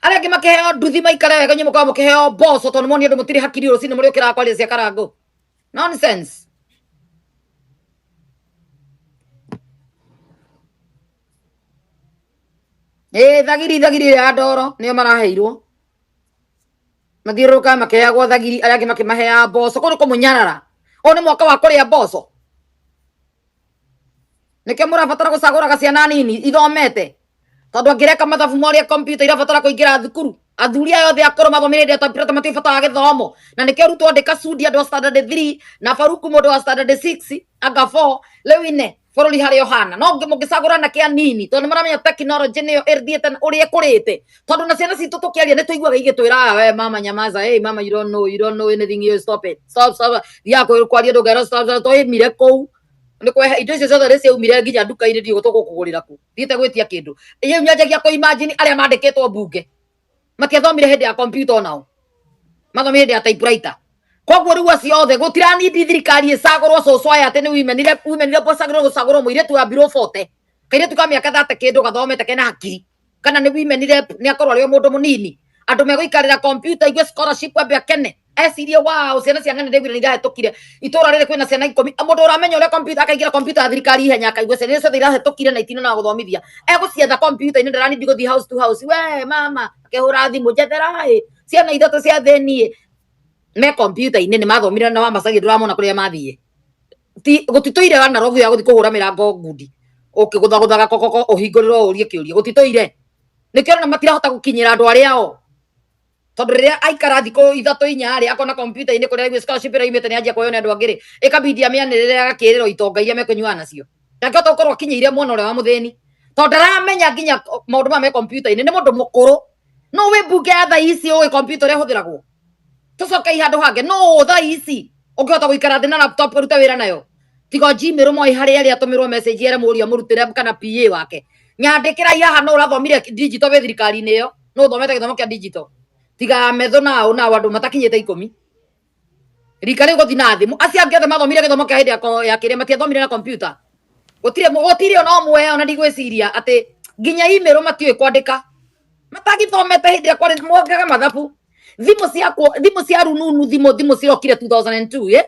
arĩa angĩ makĩheo nduthi maikare wega, inyuĩ mũkoragwo mũkĩheo mboco tondũ nĩmuonire andũ mũtirĩ hakiri rũcinĩ mũrĩũkĩraga kwaria cia karangũ. Nonsense. Ĩĩ thagiri thagiri ĩrĩa ya ndoro nĩyo maraheirwo, mathiũrũrũkaga makĩheagwo thagiri, arĩa angĩ makĩmaheaga mboco. Kũu nĩ kũmũnyarara. Ũyũ nĩ mwaka wa kũrĩa mboco. Nĩkĩo mũrabatara gũcagũraga ciana nini ithomete, tondũ angĩreka mathabu moria kompiuta irabatara kũingĩra thukuru. Athuri aya othe akũrũ mathomire hĩndĩ ya typewriter matirĩ bata wa gĩthomo, na nĩkĩo Ruto andĩka Sudi andũ a standard 3 na Faruku mũndũ wa standard 6 anga 4. Rĩu ine bũrũri harĩa ũhana no mũngĩcagũra na kĩa nini, tondũ nĩmaramenya tekinoronjĩ nĩyo ĩthiĩte ũrĩa ĩkũrĩte. Tondũ na ciana citũ tũkĩaria nĩ tũiguaga igĩtwĩra, "Ah, we mama nyamaza, hey mama, you don't know, you don't know anything, you stop it, stop, stop." Thiaga kwaria ndũngera stop, stop. Twaimire kũu nĩ kwehe indo icio ciothe nĩ ciaumire nginya nduka-inĩ, ndiũ tũgũkũgũrĩra kũ thiĩte gwĩtia kĩndũ. Rĩu nyanjagia kũ imagine arĩa mandĩkĩtwo mbunge matiathomire hĩndĩ ya kompiuta, onao mathomire hĩndĩ ya typewriter. Koguo rĩu acio othe gũtiranindi thirikari ĩcagũrwo cũcũ aya atĩ nĩ women rep, women rep acagũrwo gũcagũrwo mũirĩtu wa below 40, kairĩtu ka mĩaka 30 kĩndũ gathomete kena hakiri, kana nĩ women rep nĩ akorwo arĩ o mũndũ mũnini. Andũ megũikarĩra kompiuta igue scholarship ambe akene ecirie, wow, ciana cia ng'ane ndĩguire nĩirahetũkire itũra rĩrĩ kwĩna ciana 10. Mũndũ ũramenya ũrĩa kompiuta akaingĩra kompiuta ya thirikari ihenya akaigua ciana iria ciothe irahetũkire na itinona gũthomithia egũcietha kompiuta-inĩ, ndaranindi gũthiĩ house to house, we mama akĩhũra thimũ njethera ĩ ciana ithatũ cia thĩniĩ me kompiuta-inĩ nĩ mathomire na wamacagi ndũramona kũrĩa mathiĩ. Ti gũtitũire wa Nairobi ya gũthiĩ kũhũra mĩrango ngundi ũkĩgũthagũthaga kokoko ũhingũrĩrwo ũrie kĩũria, gũtitũire. Nĩkĩo ũrona matirahota gũkinyĩra andũ arĩa o, tondũ rĩrĩa aikara thikũ ithatũ inya rĩ akona kompiuta-inĩ kũrĩa aigua scholarship ĩrĩa imĩte nĩ anjia kuoywo nĩ andũ angĩ rĩ, ĩkabidi amĩanĩrĩre agakĩrĩrwo itonga iria mekũnyuaga nacio. Ndangĩhota gũkorwo akinyĩire mwana ũrĩa wa mũthĩni tondũ ndaramenya nginya maũndũ maya me kompiuta-inĩ. Nĩ mũndũ mũkũrũ no wĩ mbunge ya thaa ici ũĩ kompiuta ũrĩa ĩhũthĩragwo. Tũcoke handũ hangĩ, no thaa ici ũngĩhota gũikara thĩ na laptop ũrute wĩra nayo tiga Gmail moĩ harĩa arĩa atũmĩrwo message ere mũriũ amũrutĩre kana PA wake. Nyandĩkĩra haha no ũrathomire digital wĩ thirikari-inĩ ĩyo, no ũthomete gĩthomo kĩa digital tiga metho nao nao andũ matakinyĩte 10 rika rĩu gũthiĩ na thĩ. Acio angĩ othe mathomire gĩthomo kĩa hĩndĩ ya kĩrĩa matiathomire na kompiuta. Gũtirĩ gũtirĩ ona ũmwe ona ndigwĩciria atĩ nginya email matiũĩ kwandĩka, matagithomete hĩndĩ ĩrĩa kwarĩ mongaga mathabu. Thimũ ciakwo thimũ cia rununu, thimũ cirokire 2002, eh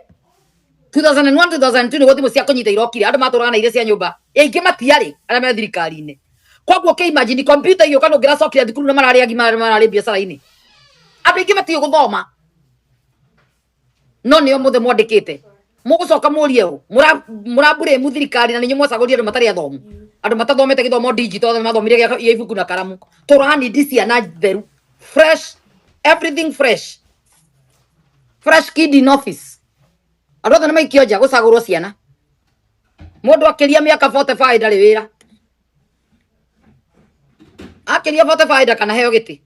2001 2002 nĩguo thimũ cia kũnyita irokire. Andũ matũraga na iria cia nyũmba aingĩ matiarĩ arĩa me thirikari-inĩ. Koguo kĩ imagine kompiuta igĩũka nũ ũngĩracokire thukuru na mararĩ agima mararĩ biacara-inĩ. Andũ aingĩ matiũĩ gũthoma no nĩo mũthe mwandĩkĩte mũgũcoka mũrie ũ mũramburĩmu thirikari na nĩnyuĩ mwacagũrire andũ matarĩ athomu, andũ matathomete gĩthomo digital, othe mathomire gĩa ibuku na karamu. Tũranindi ciana theru, fresh, everything fresh, fresh kid in office. Andũ othe nĩ maikio nja gũcagũrwo ciana. Mũndũ akĩria mĩaka 45 ndarĩ wĩra, akĩria 45 ndakanaheo gĩtĩ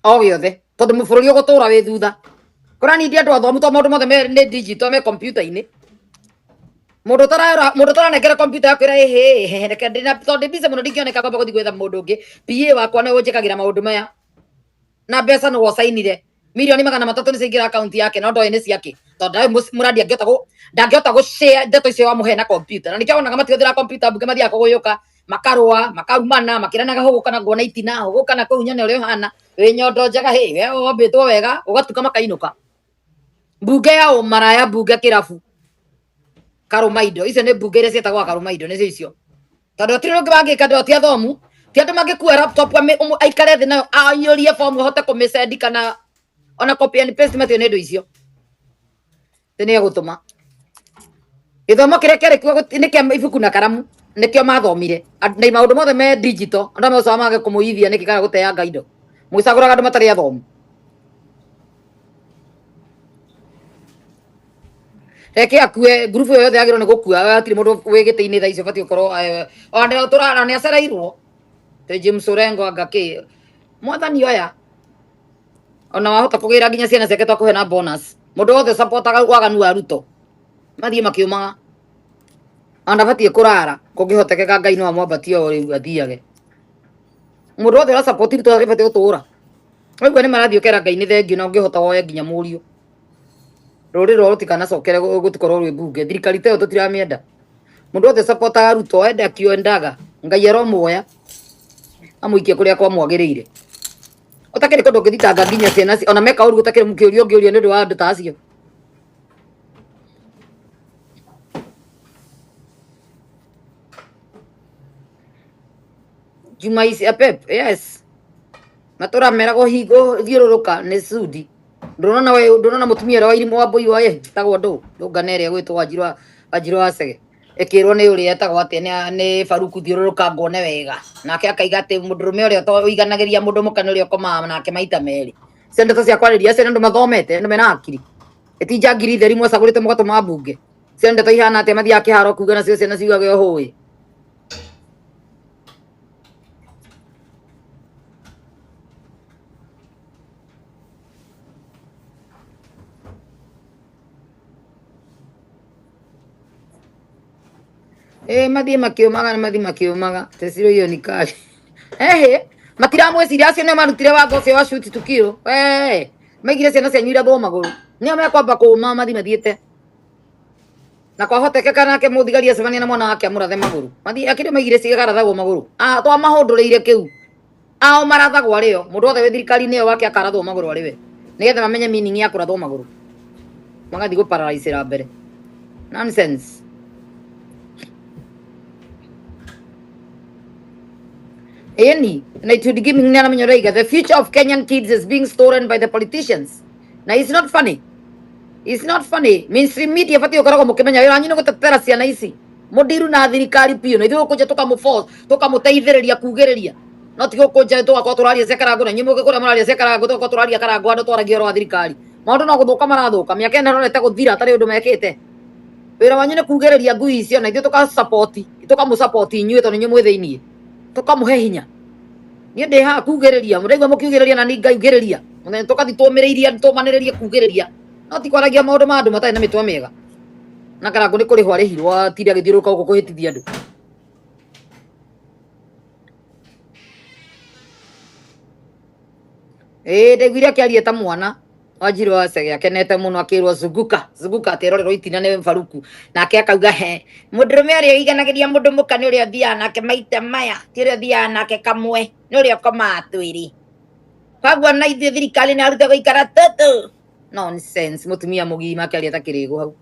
o gĩothe tondũ bũrũri ũgũtũra wĩ thutha. Kũranindi andũ athomu to maũndũ mothe nĩ digital me kompiuta-inĩ. Mũndũ ũtarora mũndũ ũtaranengera kompiuta yakwĩra ĩhĩ reke ndĩna tondũ ndĩ busy mũno ndingĩoneka ngomba gũthiĩ gwetha mũndũ ũngĩ PA wakwa nĩwe ũnjĩkagĩra maũndũ maya na mbeca nĩwe ũcainire 300,000,000 nĩ ciaingĩra akaunti yake no ndoĩ nĩ ciake tondũ ndarĩ mũrandi angĩhota ndangĩhota gũ share ndeto icio wamũhe na kompiuta. Na nĩkĩo wonaga matihũthĩra kompiuta mbunge, mathiaga kũgũyũka makarũa makarumana makĩranaga hũgũka na nguona itina hũgũka na kũu nyone ũrĩa ũhana wĩ nyondo njega hĩ we wombĩtwo wega ũgatuka makainũka. Mbunge ya ũmaraya, mbunge kĩrabu karũma indo icio nĩ mbunge iria ciĩtagwo karũma indo nĩcio icio tondũ hatirĩ ũngĩ mangĩka. Andũ ti athomu, ti andũ mangĩkua laptop aikare thĩ nayo aiyũrie bomu ahote kũmĩcendi kana ona copy and paste matio nĩ indo icio. Thĩ nĩ egũtũma gĩthomo kĩrĩa kĩarĩ kuo nĩ kĩa ibuku na karamu nĩkĩo mathomire. Na maũndũ mothe me digital andũ amwe mage kũmũithia nĩkĩ kana gũteanga indo mũcagũraga andũ matarĩ athomu. Reke akue ngurubu ĩyo yothe yagĩrĩirwo nĩ gũkua. Hatirĩ mũndũ wĩ gĩtĩ-inĩ thaa icio ũbatiĩ gũkorwo ona tũrara nĩ acereirwo tĩ James Orengo anga kĩ mwathani oya ona wahota kũgĩra nginya ciana ciake twakũhe na bonus. Mũndũ wothe supportaga waganu wa Ruto mathiĩ makiumaga ona ndabatiĩ kũrara kũngĩhotekeka Ngai no amwambatie o rĩu athiage. Mũndũ wothe ũra support Ruto agĩbatiĩ gũtũra waigua nĩ marathiĩ ũkera Ngai nĩ thengiũ na ũngĩhota woe nginya mũriũ rũrĩrĩ rwao rũtikanacokere gũtikorwo rwĩ mbunge thirikari ta ĩyo tũtiramĩenda. Mũndũ wothe supportaga Ruto ende akĩendaga Ngai aromuoya. Amũikie kũrĩa kwamwagĩrĩire. Ũtakĩrĩ kũndũ ũngĩthitanga nginya ciana ona meka ũru gũtakĩrĩ kĩũria ũngĩũria nĩ ũndũ wa andũ ta acio. Juma is a pep, yes. Matũra meragwo hingo thiũrũrũka nĩ Sudi. Ndũrona we ndũrona mũtumia ũrĩa wa irimũ wa mbũi wa tagwo ndũ ndũngana ĩrĩa ĩgwĩtwo Wanjiru wa Wanjiru wa Cege. Ĩkĩrwo nĩ ũrĩa etagwo atĩa nĩ Baruku thiũrũrũka nguone wega. Nake akaiga atĩ mũndũrũme ũrĩa ũiganagĩria mũndũ mũka nĩ ũrĩa ũkomaga nake maita merĩ. Cio ndeto cia kwarĩria acio nĩ andũ mathomete, andũ mena hakiri. Ĩti njangiri theri mwacagũrĩte mũgatũma mbunge. Cio ndeto ihana atĩa mathiaga kĩharo kuga nacio ciana ciugage ũhũĩ. Ĩ mathiĩ makiumaga nĩ mathiĩ makiumaga teciro hiyo ni kali. Ehe, matiramwĩciria acio nĩo marutire watho ũcio wa shoot to kill. Wee, maigire ciana cianyu irathwo magũrũ. Nĩo mekwamba kũũma mathiĩ mathiĩte. Na kwahotekeka nake mũthigari acemania na mwana wake amũrathe magũrũ. Mathiĩ akĩrĩ maigire cigarathagwo magũrũ. Ah, twamahũndũrĩire kĩu. Ao marathagwo arĩo. Mũndũ wothe wĩ thirikari-inĩ ĩyo wake akarathwo magũrũ arĩ we. Nĩgetha mamenye meaning ya kũrathwo magũrũ. Magathiĩ gũpararaicĩra mbere. Nonsense. Ĩni, na it would give me nĩ aramenya ũrĩa the future of Kenyan kids is being stolen by the politicians. Na it's not funny. It's not funny. Mainstream media batiĩ gũkoragwo mũkĩmenya wĩra wanyu nĩ gũtetera ciana ici. Mũndiru na thirikari biũ na ithuĩ gũkũ nja tũkamũforce, tũkamũteithĩrĩria kugĩrĩria. No ti gũkũ nja tũgakorwo tũraria cia Karangũ na inyuĩ mũgĩ kũrĩa mũraria cia Karangũ tũgakorwo tũraria Karangũ handũ twaragia ũhoro wa thirikari. Maũndũ no gũthũka marathũka. Mĩaka ĩno ĩrorete gũthira hatarĩ ũndũ mekĩte. Wĩra wanyu nĩ kugĩrĩria ngui icio na ithuĩ tũka support, tũkamũ support inyuĩ tondũ inyuĩ mwĩ thĩiniĩ. Tũkamũhe hinya. Niĩ ndĩ haha kugĩrĩria, mũraigua mũkiugĩrĩria na niĩ ngaugĩrĩria. Mũthenya tũgathiĩ tũmĩrĩirie tũmanĩrĩrie kugĩrĩria. No ti kwaragia maũndũ ma andũ matarĩ na mĩtwe mĩega. Na Karangũ nĩ kũrĩhwo arĩhirwo atinde agĩthiũrũrũka gũkũ kũhĩtithia andũ. Ĩĩ ndaiguire akĩaria ta mwana. Wanjiru wa Chege akenete mũno akĩrwo zunguka zunguka atĩ erorerwo itina nĩ Baruku nake akauga he mũndũrũme ũrĩa ũiganagĩria mũndũ mũka nĩ ũrĩa ũthiaga nake maita maya ti ũrĩa ũthiaga nake kamwe nĩ ũrĩa ũkomaga twĩrĩ koguo na ithuĩ thirikari nĩ arute gũikara tũtũ nonsense mũtumia mũgima akĩaria ta kĩrĩgũ hau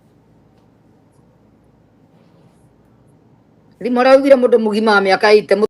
thimũ ũrĩa ũiguire mũndũ mũgima wa mĩaka 80.